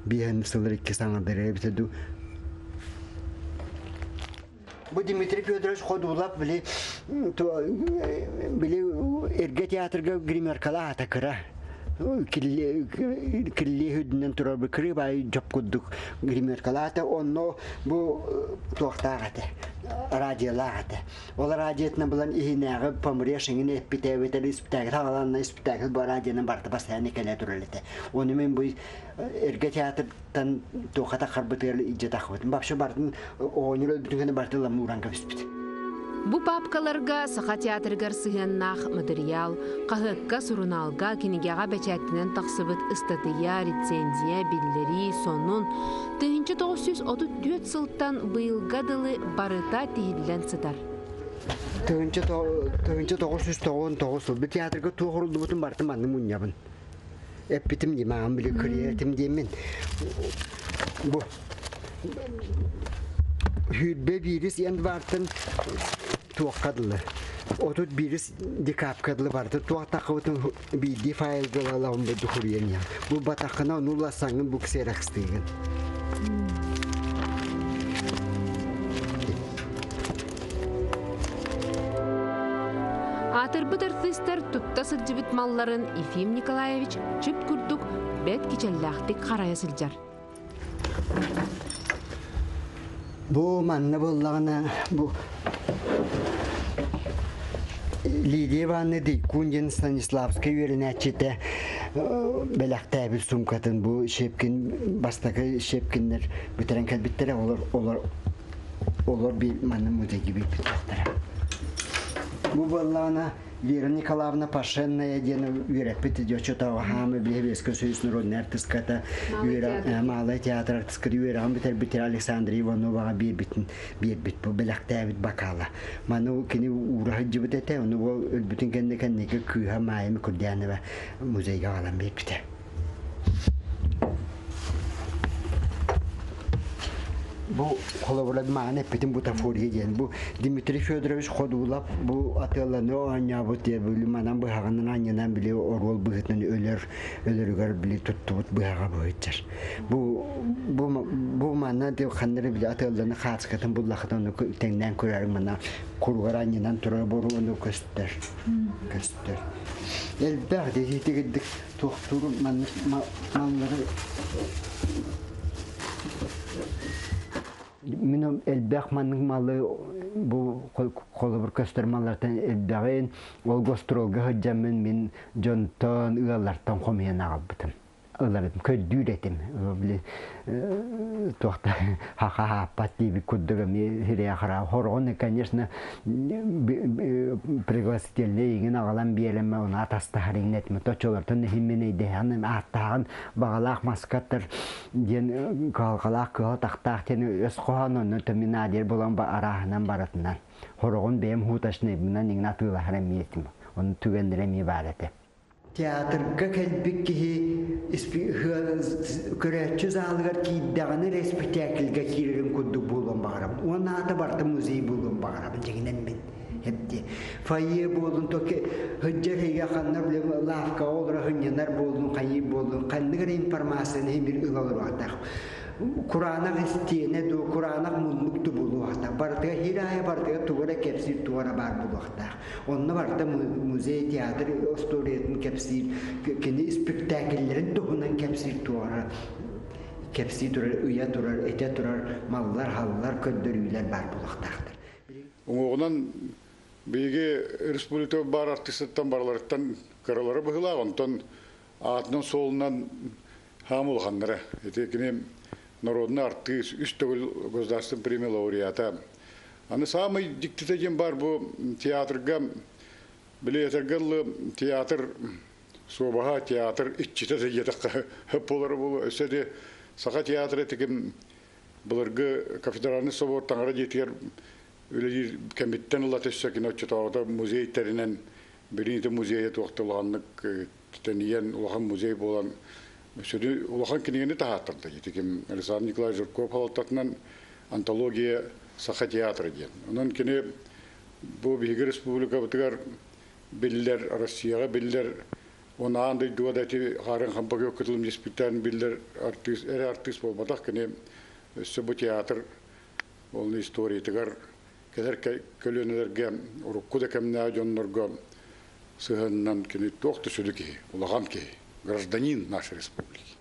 биэһэн сыллар икки саҥардары эбитэ дуу. Бу Дмитрий Федорович Ходулов били били эргэ театрга гримеркалаах ата кыра кирилиэ үрдүнэн турар бу кырыыбай дьоп курдук гримеркалаата онно бу туохтаах этэ радиолаах этэ ол радиотынан булан иһинээҕи помреж эҥин эппитэ эбэтэр испитээкил хааланна испитээкил бу радионан барыта бастайан кэлэ турар этэ. Ону мин бу эргэ театртан туохха таххарбытыгар илдьэ таххыбытым. Вообще бартын оонньуур өлбүтүн кэннэ барытын ламууран кэбиспит. Бу паапкаларга Саха театрыгар сыһыаннаах матырыйаал, хаһыакка, сурунаалга, кинигэҕэ бэчээттэнэн тахсыбыт ыстатыйа, рецензия, биллэрии, сонун 1934 сылтан быйылга дылы барыта тиһиллэн сытар. 1999 сыл бу театрга туох уруллубутун барытын манны мунньабын. Эппитим дии, мааҕын били кырыйа диэммин. Бу Хүрбэ биирис январтан туохха дылы 31 декабрьга дылы барды туох тахыбытын биирдии файлга ылалаҕын бу дуһуруйан иһэн бу батаххына ону уласаҥын бу ксерокстыыгын. Аатырбыт артыыстар тутта сылдьыбыт малларын Ефим Николаевич чып курдук бэрт кичэллээхтик харайа сылдьар. Бу манна буоллаҕына бу Лидия Ивановна Дейкун диэн Станиславскай үөрэнээччитэ бэлэхтээбит суумкатын бу Щепкин бастакы Щепкиннэр бүтэрэн кэлбиттэрэ олор олор олор би манна музейга биэрбиттэрэ. Бу буоллаҕына Вера Николаевна Пашенная диэн үөрэппит дьочотооҕу хаамы Биһэбиэскэ Союз народнай артыската Малай театр артыската үөрэҕин бүтэрбит Александра Ивановаҕа биэрбитин биэрбит бу бэлэхтээбит бакала. Маны кини уура сылдьыбыт этэ, ону бу өлбүтүн кэннэ кэнники кыыһа Майя Микурдянова музейга аҕалан биэрбитэ. Бу холобура мааны эппитим бутафория диэн. Бу Дмитрий Федорович Ходулов бу атыыланы оонньообут диye били манан быһаҕынан анньынан били оруол быһыытынан өлөр өлөрүгэр били туттубут быһаҕа быһыытчар. Бу бу бу манна ханнары били атыыланы хаацкатын буллахытын ону тэҥнээн көрөр мана куругар анньынан турар боруону көстөр көстөр. Элбэх дии туохтуур маннык маллары мин элбэх маннык малы бу холобур көстөр маллартан элбэҕин ол гастролга сылдьаммын мин дьонтон ыаллартан хомуйан аҕалбытым ыларым көрдүүр этим били туохта хаха хааппат диэбит курдук эмиэ сирэйэ хараҕа хороҕун конечно пригласительнай игин аҕалан биэрэммэ ону атастаһар иҥнэ этим точолортон иһиммин өйдөһөн ааттааҕын баҕалаах маскаттар диэн кыһалҕалаах кыһыл тахтаах диэн өс хоһоон онно төминадер булан арааһынан барытынан хороҕун бэйэм хууташнайбынан иҥнэ атыылаһар эмиэ этим ону түгэннэрэ эмиэ баар этэ. Театрга кэлбит киһи көрөөччү залыгар киирдэҕинэ эрэ испэктээкилгэ киирэрин курдук буолуон баҕарабын. Уонна аата барыта музей буолуон баҕарабын дьиҥинэн мин. Эпти. Фойе буолун, токи сылдьар иһигэ ханна билим лавкаҕа олоро сынньанар буоллун, хайыы буоллун, ханнык эрэ информацияны бир ыла олоруохтаах. Кураанах истиэнэ дуу, кураанах муннук дуу буолуохтаах. Барытыгар хир аайы барытыгар тугу эрэ кэпсиир туга эрэ баар буолуохтаах. Онно барыта музей, театр остуоруйатын кэпсиир, кини испиктээкиллэрин туһунан кэпсиир туора кэпсии турар, ыйа турар, этэ турар маллар, халлар, көрдөрүүлэр баар буолуохтаахтар. Уҥуоҕунан биһиги республика баар артыыстартан барыларыттан кыралара быһыылаах, онтон аатынан-суолунан хаам улаханнара. Ити кини народный артыыс, үс төгүл государственный премия лауреата. Аны саамай дьиктитэ диэн баар бу театрга, били этэргэ дылы театр суобаһа, театр иччитэ да диэтэххэ буолара буолуо. Өссө ити Саха театра тиким былыргы кафедральный собор таҥара дьиэтигэр үлэлиир кэмиттэн ыла өссө кини оччотооҕута музей тэринэн билиҥҥитэ музейа туохта улаханнык тэнийэн улахан музей буолан сүдү улахан кинигэни таһааттарда. Ити ким Александр Николаевич Жирков салалтатынан. Антология Саха театра диэн. Онон кини бу биһиги республикабытыгар биллэр, Россияҕа биллэр, он аан дойдуга да ити хаарын хампа кытылым диспиттэн биллэр артыыс, эрэ артыыс буолбатах, кини өссө бу театр ол историятыгар кэлэр көлүөнэлэргэ урукку да кэмнээх дьоннорго сыһыанынан кини туох да сүдү киһи, улахан киһи, гражданин нашей республики.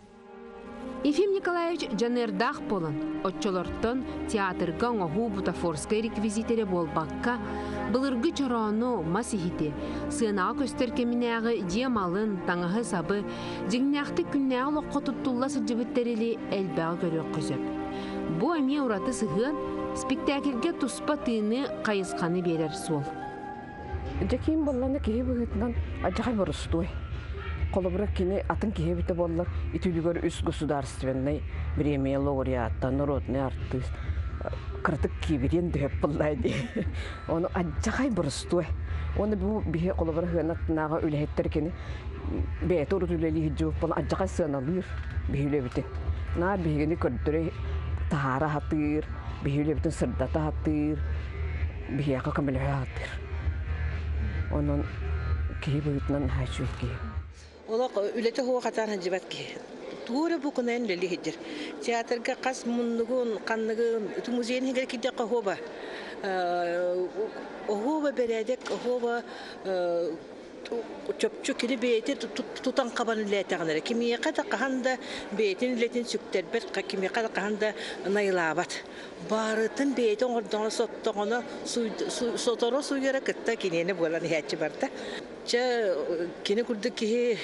Ефим Николаевич дьаныардаах буолан, оччолортон театрга оҥоһуу бутафорскай реквизитэри буолбакка, былыргы чороону, мас иһити, сыанаҕа көстөр кэминээҕи дьиэ малын, таҥаһы-сабы, дьиҥнээхтик күннээҕи олоххо туттулла сылдьыбыт тэрили элбэҕи көрүөххэ сөп. Бу эмиэ ураты сыһыан, спектакльгэ туспа тыыны, хайысханы биэрэр суол. Дьэкиим буоллана киһи быһыытынан адьахай боростуой. Холобура, кини атын киһи эбитэ буоллар, итилигэр үс государственнай премия лауреата, народный артыыс кыратык киибириэн дөһөп буллай дии. Ону адьахай боростуой. Оны бу биһи холобура хыанаттынааҕы үлэһиттэр кини бэйэтэ урут үлэлии сылдьыбыт буолан адьахай сыаналыыр биһи үлэбитин. Наар биһигини көрдөрө таһаара сатыыр, биһи үлэбитин сырдата сатыыр, биһиэхэ көмөлөһө сатыыр. Онон киһи быһыытынан наһаа үчүгэй киһи. Олох үлэтэ суох хатаан сылдьыбат киһи. Тугу эрэ бу кунайын үлэлии сылдьар. Театрга хас муннугун, ханныгын, ити музейын иһигэр киирдэххэ оһуоба. Оһуоба бэрээдэк, оһуоба чопчу кини бэйэтэ тутан хабан үлэлээтэҕинэ эрэ кимиэхэ да хаһан да бэйэтин үлэтин сүктэрбэт, кимиэхэ да хаһан да найылаабат. Барытын бэйэтэ оҥордоҕуна соттоҕуна сотору сууйара кытта киниэнэ буолан иһээччи барда. Чэ, кини курдук киһи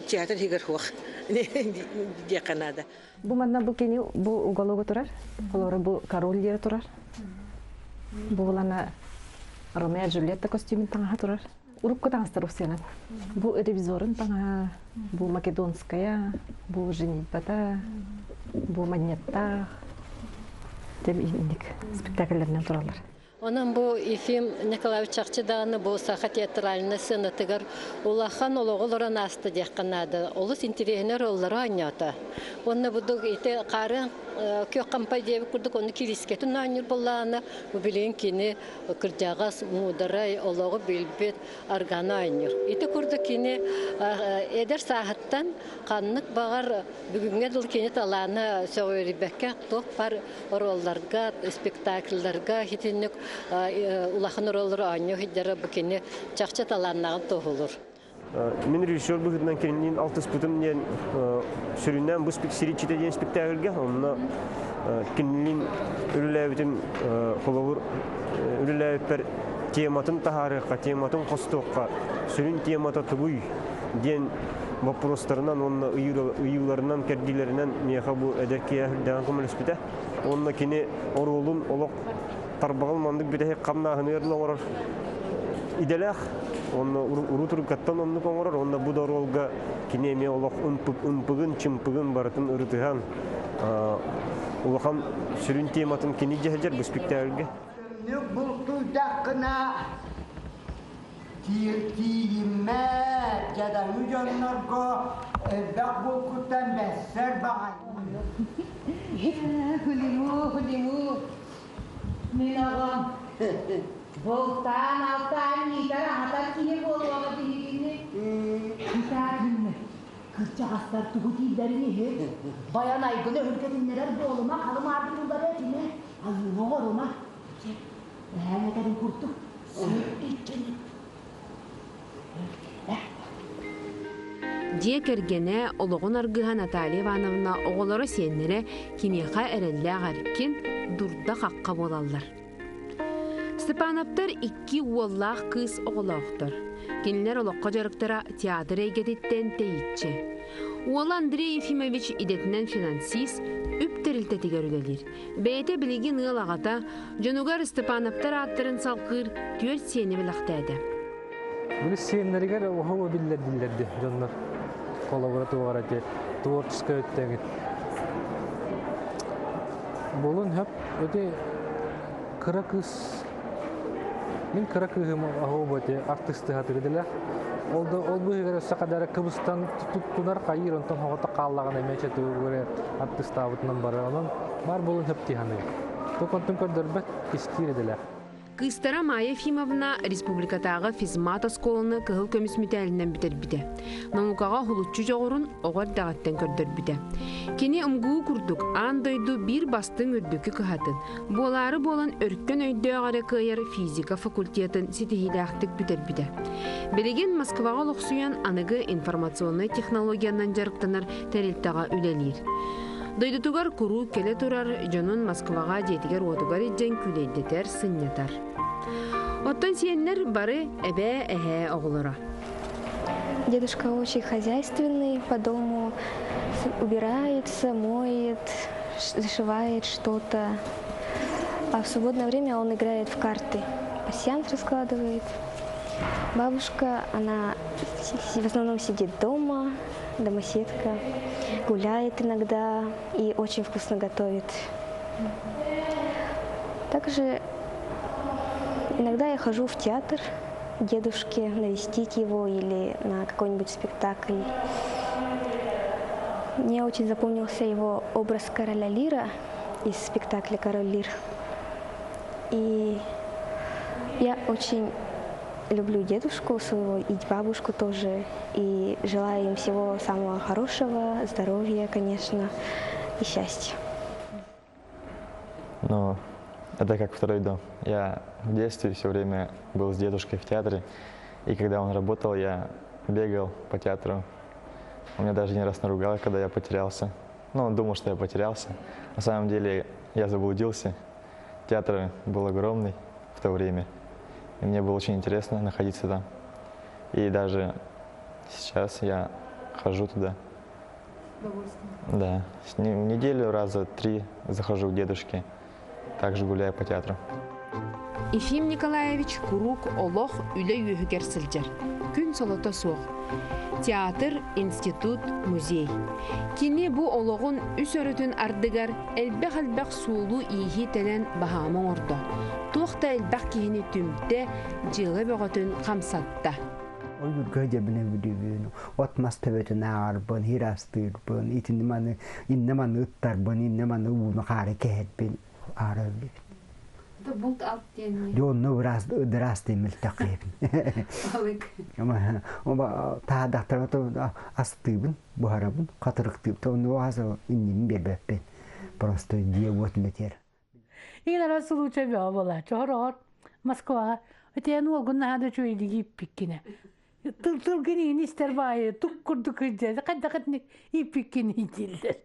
театр иһигэр суох диэххэ наада. Бу манна бу кини бу угологу турар, холоро бу король диэри турар. Бу булана Ромео Джульетта костюмун таҥаһа турар. Урукку таҥастар усыанан. Бу ревизорун таҥаһа, бу македонская, бу женитьбата, бу манньыттаах. Тем инник спектакльлэринэн тураллар. Онон бу Ефим Николаевич чахчы даҕаны бу саха театральнай сыанатыгар улахан олоҕу олорон ааста диэххэ наада. Олус интэриэһинэй роллары оонньоото. Уонна бу ити хаарын күөх хампай диэбит курдук ону кириискэтин оонньуур буоллаҕына, бу билигин кини кырдьаҕас, муударай, олоҕу билбит арганы оонньуур. Ити курдук кини эдэр сааһыттан ханнык баҕар бүгүҥҥэ дылы кини талаана сөҕүөрүйбэккэ туох бар оруолларга, спектакльларга итинник улахан оруоллары оонньуу сылдьара бу кини чахчы талааннааҕын туоһулуур. Мин режиссер быһыытынан кинилиин алтыспытым диэн сүрүннээн бу Сириччитэ диэн спектакльга онно кинилиин үлэлээбитим холобур үлэлээбиппэр тематын таһаарыахха, тематын хостуохха, сүрүн темата тугуй диэн боппуруостарынан уонна ыйыыларынан, кэрдиилэринэн миэхэ бу эдэр киһи үрдээн көмөлөспүтэ. Уонна кини оруолун олох тарбаҕын маннык бүтэһик хамнааһыныгар оҥорор идэлээх. Онно уруу туруккаттан оннук оҥорор. Уонна бу да оруолга кини эмиэ олох ымпыгын, чымпыгын барытын ырытыһан улахан сүрүн тематын кини дьэһдьэр бу спектакльга. Бултуйдаххына Тиийиммэт, дьадаҥы дьоннорго элбэх булкуттан бэссэр баҕай. Хулиму, хулиму, мин оҕом бултаан алтаан иитэр аһатар киһи буолуоҕа биһигини. Итаатынны, кырдьаҕастар тугу дииллэрин иһин, байан айгыны өһүргэтиннэрэр буолума, халым-аарды тыллары этимэ, айыыны оҥорума. Эһээҥ этэрин курдук, Дьиэ кэргэнэ, олоҕун аргыһа Наталья Ивановна оҕолоро сиэннэрэ киниэхэ эрэллээх эркин, дурда-хахха буолаллар. Степановтар икки уоллаах кыыс оҕолоохтор. Кинилэр олоххо дьарыктара театр эйгэтиттэн тэйиччи. Уола Андрей Ефимович идэтинэн финансист, үп тэрилтэтигэр үлэлиир. Бэйэтэ билигин ыал аҕата, дьонугар Степановтар ааттарын салҕыыр түөрт сиэни бэлэхтээтэ. Били сиэннэригэр оһоҕо биллэрдиллэрди дьоннор. Холобура туоҕар эти творческай өттөҥүт. Болун хөп эти кыра кыз Мин кыра кыыһым оһуобу ити артыыстыһатыр идэлээх. Ол да ол быыһыгар өссө хадара кыбыстан туттунар хайыыр онтон хоҕото хааллаҕына эмиэ чэтүгүрэ артыыстаабытынан барар. Онон баар буолун сөп дии саныыр. Тук онтун көрдөрбөт кистиир идэлээх. Кыыстара Майя Ефимовна республикатааҕы физмат оскуоланы кыһыл көмүс мэтээлинэн бүтэрбитэ. Наукаҕа уһулуччу дьоҕурун оҕо эрдэҕиттэн көрдөрбүтэ. Кини МГУ курдук аан дойду биир бастыҥ үрдүкү кыһатын, буолаары буолан өркөн өйдөөх эрэ кыайар физика факультетын ситиһиилээхтик бүтэрбитэ. Билигин Москваҕа олохсуйан аныгы информационнай технологиянан дьарыктанар тэрилтэҕэ үлэлиир. Дойдутугар куруук кэлэ турар дьонун Москваҕа дьиэтигэр-уотугар илдьэн күүлэйдэтэр, сынньатар. Оттон сиэннэр бары эбээ, эһээ оҕолоро. Дедушка очень хозяйственный, по дому убирается, моет, зашивает что-то. А в свободное время он играет в карты, пасьянс раскладывает. Бабушка, она в основном сидит дома, домоседка, гуляет иногда и очень вкусно готовит. Также иногда я хожу в театр дедушке навестить его или на какой-нибудь спектакль. Мне очень запомнился его образ короля Лира из спектакля «Король Лир». И я очень люблю дедушку своего и бабушку тоже. И желаю им всего самого хорошего, здоровья, конечно, и счастья. Ну, это как второй дом. Я в детстве все время был с дедушкой в театре. И когда он работал, я бегал по театру. Он меня даже не раз наругал, когда я потерялся. Ну, он думал, что я потерялся. На самом деле я заблудился. Театр был огромный в то время. И мне было очень интересно находиться там. И даже сейчас я хожу туда. Да. В неделю раза три захожу к дедушке. Также гуляю по театру. Ефим Николаевич куруук олох үлэ үөһүгэр сылдьар. Күн солото суох. Театр, институт, музей. Кини бу олоҕун үс өрүтүн ардыгар элбэх-элбэх суолу-ииһи тэлэн баһаамы оҥордо. Туох да элбэх киһини түмтэ, дьыала бөҕөтүн хамсатта. Ойуурга дьэбинэ бүдүбүн, от-мас төбөтүн ааҕарбын, хир астыырбын, итини маны, иннэ маны ыттарбын, иннэ маны ууну хаары кэһэрбин аара өллүбүт. Булт алт диэн. Дьонно ыраас ыраас мөлтөххиэбин. Оба таадахтар астыыбын, буһарабын, хатырыктыыбын, онно хаса иннибин биэрбэппин. Просто дьиэ уот үлэтиэр. Игнара случай бөҕө буолааччы. Чоһор Москваҕа Этиэн уолгун наһаа да үчүгэйдик ииппиккинэ. Тыл тылгын иин истэр баайы тук курдук кырдьа хайдах итинник ииппиккиний дииллэр.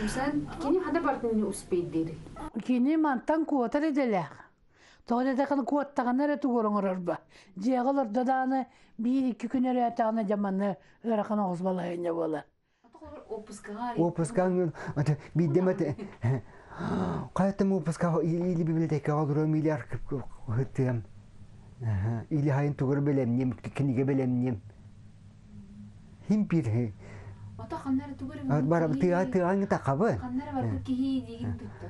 Sen кини хада бартын успейдири? Кини мантан куотар идэлээх. Тоҕо диэтэххинэ куоттаҕына эрэ тугу оҥорорбо. Дьиэҕэ олордо даҕаны биир-икки күн өрөөтөҕүнэ дьэ манна ыарахан оҕус балаһыанньа буолар. Опускаҥ биирдэм хайаттан опуска или библиотекаҕа олоруом или архыттыам или хайын тугар бэлэмниэм кинигэ бэлэмниэм хим пир Ото ханнары тугар бар тыа тыаҥ тахабы ханнары барбыт киһи диигин тутту.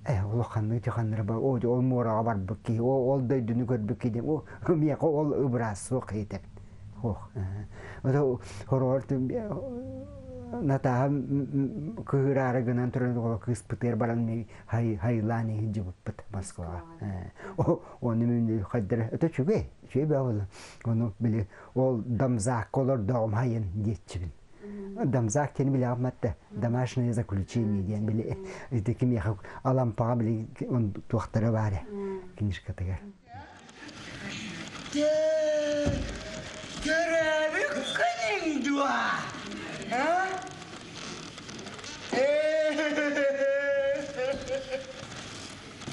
Э улаханнык ханнары бар о ол муораҕа барбыт киһи ол дойдуну көрбүт киһи о миэхэ ол ыбыраас суох киһитэ Ох, ото хороҕор Натааһа кыһыраары гынан туран оҕо кыыспытыгар баран хайылаан иһин Москваҕа. Ону мин хайдара это үчүгэй, үчүгэй бөҕө Ону били ол дамзаакка олордоҕум хайын диэччибин. Дамзаак диэн билэҕим матта домашнее заключение диэн били ити кимиэхэ алампаҕа били туохтара баара книжкатыгар. Төрөөбүккүнүҥ дуо?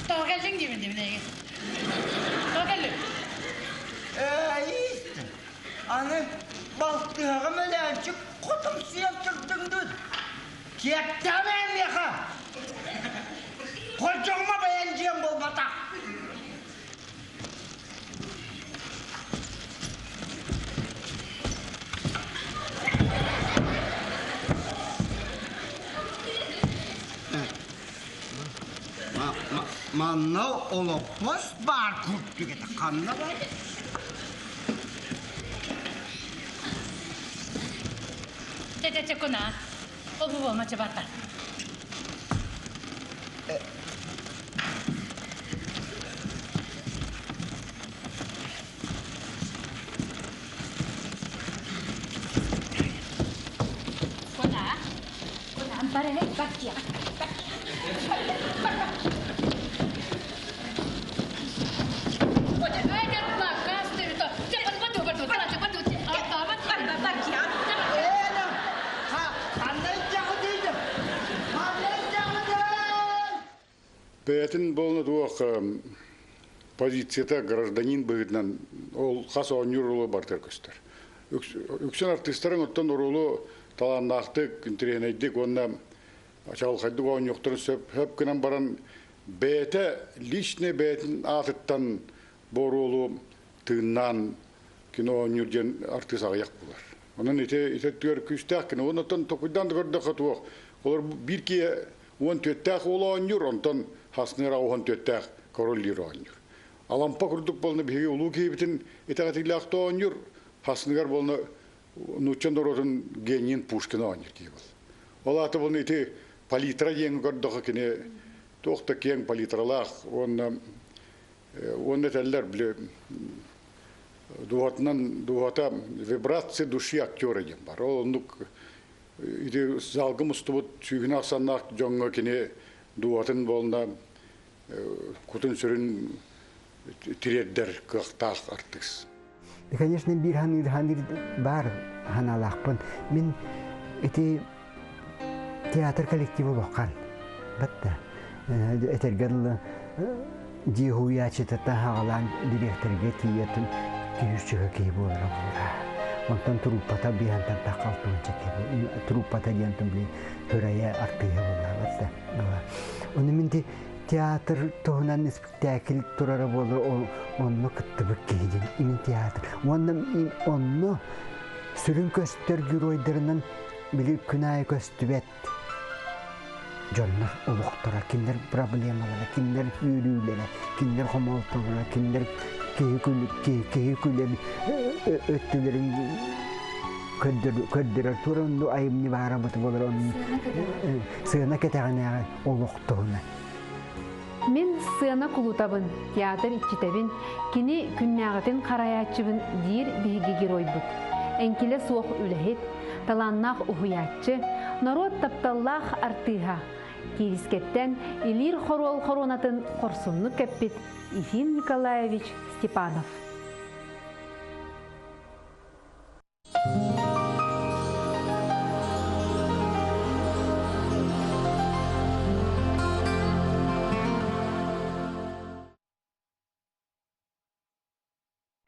Тоҕо кэллиҥ диибин диибин эйигин. Тоҕо кэллиҥ? Ээ, аны балтыһаҕым өлөөнчүк хотумсуйан турдуҥ дуу? Киэптээмэ миэхэ! Хордьоҥмо бэйэн дьиэм буолбатах! Манна олоппос баар курдук этэ. Ханна бар? Чэ-чэ-чэ, куна. Ол бу буолма, чэ бар-бар. Куна, куна, бар эрэ, бар дьиэҕэ, бар, бар, бар. Бэйэтин буолна туох позицията гражданин быһыытынан ол хас оонньуур оруолу барытыгар көстөр. Үксүн артыыстарыҥ оттон оруолу талааннаахтык, интэриэһинэйдик уонна чаҕылхайдык оонньуохтарын сөп, сөп гынан баран бэйэтэ личный бэйэтин аатыттан бу оруолу тыыннаан кино оонньуур диэн артыыс аҕыйах буолар. Онон ити ити өттүгэр күүстээх кино. Онон токуйдаан да көрдөххө туох. Олор биир киһи уон түөттээх уол оонньуур, онтон хасныыра уон түөттээх король лир оонньуур. Алампа курдук буолна биһиги улуу киһибитин итэҕэтиилээх оонньуур, хасныгар буолна нуучча норуотун генийин Пушкина оонньуур киһи был. Ол аата буолна ити палитра диэн көрдөхө кини туох да киэҥ палитралаах уонна уонна этэллэр били дууһатынан дууһата вибрация души актера диэн бар. Ол оннук ити залга мустубут сүүһүнэ ахсаннаах дьоҥҥо кини дууһатын буолна кутун-сүрүн тириэрдэр кыахтаах артыыс. Конечно, биир ханыыр ханыыр баар ханаалаахпын. Мин ити театр коллектива улахан. Батта этэргэ дылы дьиэ уһуйааччытыттан хаҕалаан дириэктэргэ тиийэтин киһи киһи буолара буолара. Онтон труппата биһантан таххалтуонча киһи труппата диэн били хөрайа артыыһа буолла. Оны мин театр туһунан испэктээкил турара буолар онно кыттыбыт киһи диэн имин театр. Уонна онно сүрүн көстөр геройдарынан били күн аайы көстүбэт дьоннор олохторо, кинилэр проблемалара, кинилэр үөрүүлэрэ, кинилэр хомолтолоро, кинилэр киһи киһи күлэр өттүлэрин көрдөрөр тура онну айымньы баара быты болар онну сыана кэтэҕинээҕи олох туһунан. Мин сыана кулутабын, театр иччитэбин, кини күннээҕитин харайааччыбын диир биһиги геройбут. Эҥкилэ суох үлэһит, талааннаах уһуйааччы, норуот тапталлаах артыыһа, киирискэттэн илиир хоруол хоруонатын хорсуннук кэппит Ефим Николаевич Степанов.